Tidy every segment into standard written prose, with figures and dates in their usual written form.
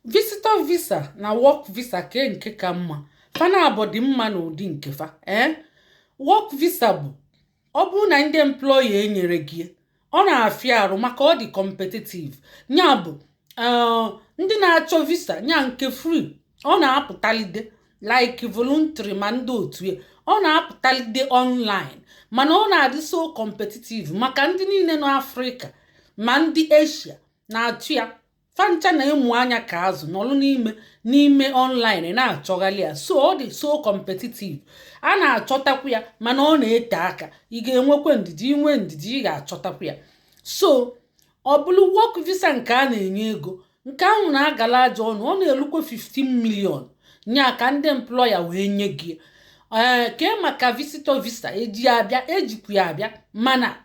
Visitor visa na work visa, ke nke ka mma? Fa na-abọ dị mma n'ụdị nke fa. Ee, work visa bụ ọ bụrụ na ndị employer enyere gị, ọ na-afịa arụ maka ọ dị competitive. Ya bụ, ndị na-achọ visa nya nke free, ọ na-apụtalide like voluntary, ma ndị otu ya ọ na-apụtalide online, mana ọ na-adị so competitive maka ndị niile nọ Afrịka ma ndị Asia na-achụ ya. Fancha na-emu anya ka azụ nọlụ n'ime online na-achọghalị ya. So ọ dị so competitive, a na-achọtakwu ya, mana ọ na-ete aka. Ị ga-enwekwa ndidi, inwe ndidi, ị ga-achọtakwu ya. So ọ bụrụ work visa nke a na-enye ego, nke ahụ na-agala aja ọnụ, ọ na-elukwa 15 million nya ka ndị employer wee nye gị. Ee, kee maka visitor visa? Eji ya abịa, ejikwa ya abịa, mana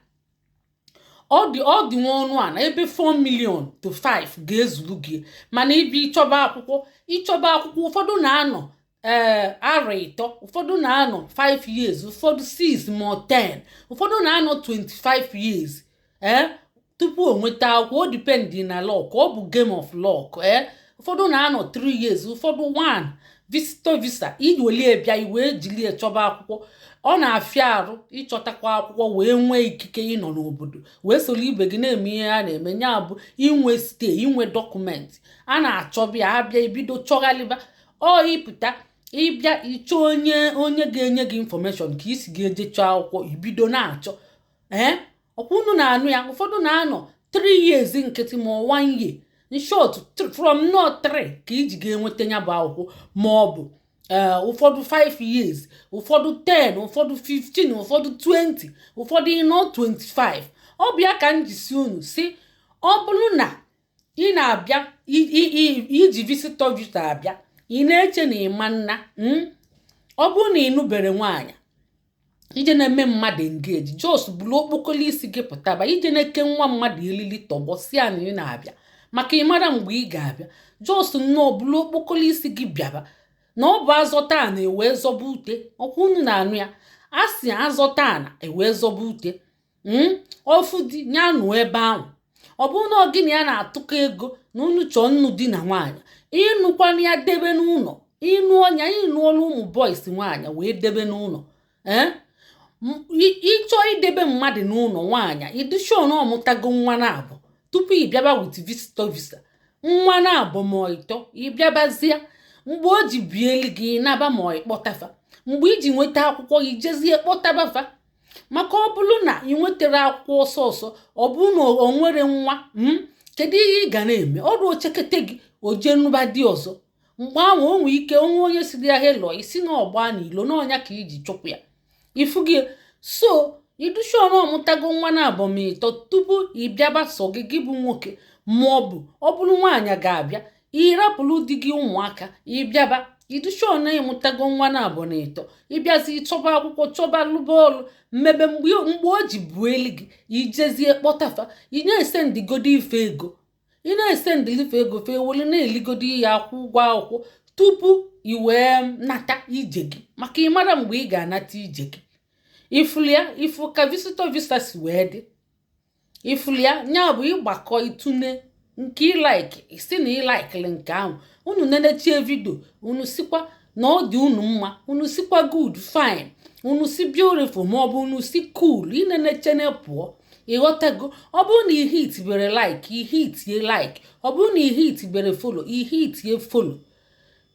ọ dị nwa ọnụ a na ebe 4 million to 5 ga-ezuru gị. Mana ịbịa ịchọba akwụkwọ, ụfọdụ na-anọ ee arọ 3, ụfọdụ na-anọ 5 years, ụfọdụ 6 ma 10, ụfọdụ na-anọ 25 years ee tupu o nweta akwụkwọ. O depend na luck, ọ bụ game of luck. Ee, ụfọdụ na-anọ 3 years, ụfọdụ 1. Visitor visa, iwelie bịa, iwee jilie chọba akwụkwọ, ọ na-afịa arụ ịchọtakwa akwụkwọ wee nwee ikike ịnọ n'obodo wee soro ibe gị na-eme ihe a na-eme. Ya bụ inwe stay, inwe document a na-achọbịa abịa, ebido chọghalịba. Ọ ịpụta ịbịa ịchọ onye ga-enye gị information ka isi ga-eje chọọ akwụkwọ, ibido na-achọ. Ee, ọkwa unu na-anụ ya, ụfọdụ na-anọ 3 years nkịtị ma 1 year. In short, from not 3 ka iji ga-enweta ya bụ akwụkwọ, ma ọ bụ ụfọdụ 5 years, ụfọdụ 10, ụfọdụ 15, ụfọdụ 20, ụfọdụ ịnọ 25. Ọ bụ ya ka m ji si unu si, ọ bụrụ na ị na-abịa iji visitor visa abịa, ị na-eche na ịma nna. Ọ bụrụ na ị nụbere nwaanyị, ije na-eme mmadụ engage, just bụrụ okpokolo isi gị pụtaba, ije na-eke nwa mmadụ elili tọgbọ si ya na ị na-abịa maka ịmara mgbe ị ga-abịa. Just nnọọ bụrụ okpokolo isi gị bịaba, na ọ bụ azọta a na-ewee zọba ute. Ọkwa unu na-anụ ya, a sị azọta a na ewee zọba ute. Ofu di ya nụ ebe ahụ, ọ bụrụ na ọ gị na ya na-atụkọ ego na unu chọọ nnu di na nwaanyị, ịnụkwana ya debe n'ụlọ, ịnụ ọnya, ịnụọla ụmụ boys nwaanyị wee debe n'ụlọ. Ee, ịchọ idebe mmadụ n'ụlọ nwaanyị, ịdịshọ na ọmụtago nwa na-abụ tupu ị bịaba with visitor visa, nwa na-abụ ma ịtọ. Ịbịabazie mgbe o ji bieli gị naba, ma ịkpọtafa mgbe iji nweta akwụkwọ, ijezie kpọtabafa. Maka ọ bụrụ na ị nwetara akwụkwọ ọsọ ọsọ, ọ bụrụ na o nwere nwa, kedu ihe ị ga na-eme? Ọrụ ochekete gị, o jee nụba di ọzọ. Mgbe ahụ o nwee ike onwe onye siri ya helọ isi na ọgba na ilo n'ọnya ka iji chụpụ ya ifu gị. So idushon ọmụtago nwa na abụ ma ịtọ tupu ị bịaba sọ gị, gị bụ nwoke, ma ọ bụ ọ bụrụ nwaanyị ga-abịa, ịrapụrụ di gị ụmụaka ịbịaba, idushon na ịmụtago nwa na abụ na ịtọ, ịbịazi ịchọba akwụkwọ, chọba lụba ọlụ mmebe. Mgbe o ji buo elu gị, ijezie kpọtafa, ị na-ese ndigodo ife ego, ị na-ese ndilife ego fe ewelu na-eligodo ihe akwụ ụgwọ akwụkwọ tupu ị wee nata ije gị, maka ịmara mgbe ị ga-anata ije gị. Ifulia ifu ka visitor visa si wee dị, ifulia nya bụ ịgbakọ itune nke ị like, isi na ị likeli nke ahụ. Unu nenechie video, unu sikwa na ọ dị unu mma, unu sikwa good, fine, unu si beautiful, ma ọ bụ unu si cool. Inenechene pụọ, ịghọtago? Ọ bụrụ na ihe itibere like, ihe itie like. Ọ bụrụ na ihe itibere follow, ihe itie follow,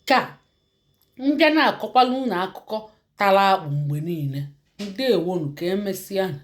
ka mbịa na-akọkwala unu akụkọ tara akpụ mgbe niile. Ndewonu, ka emesịa.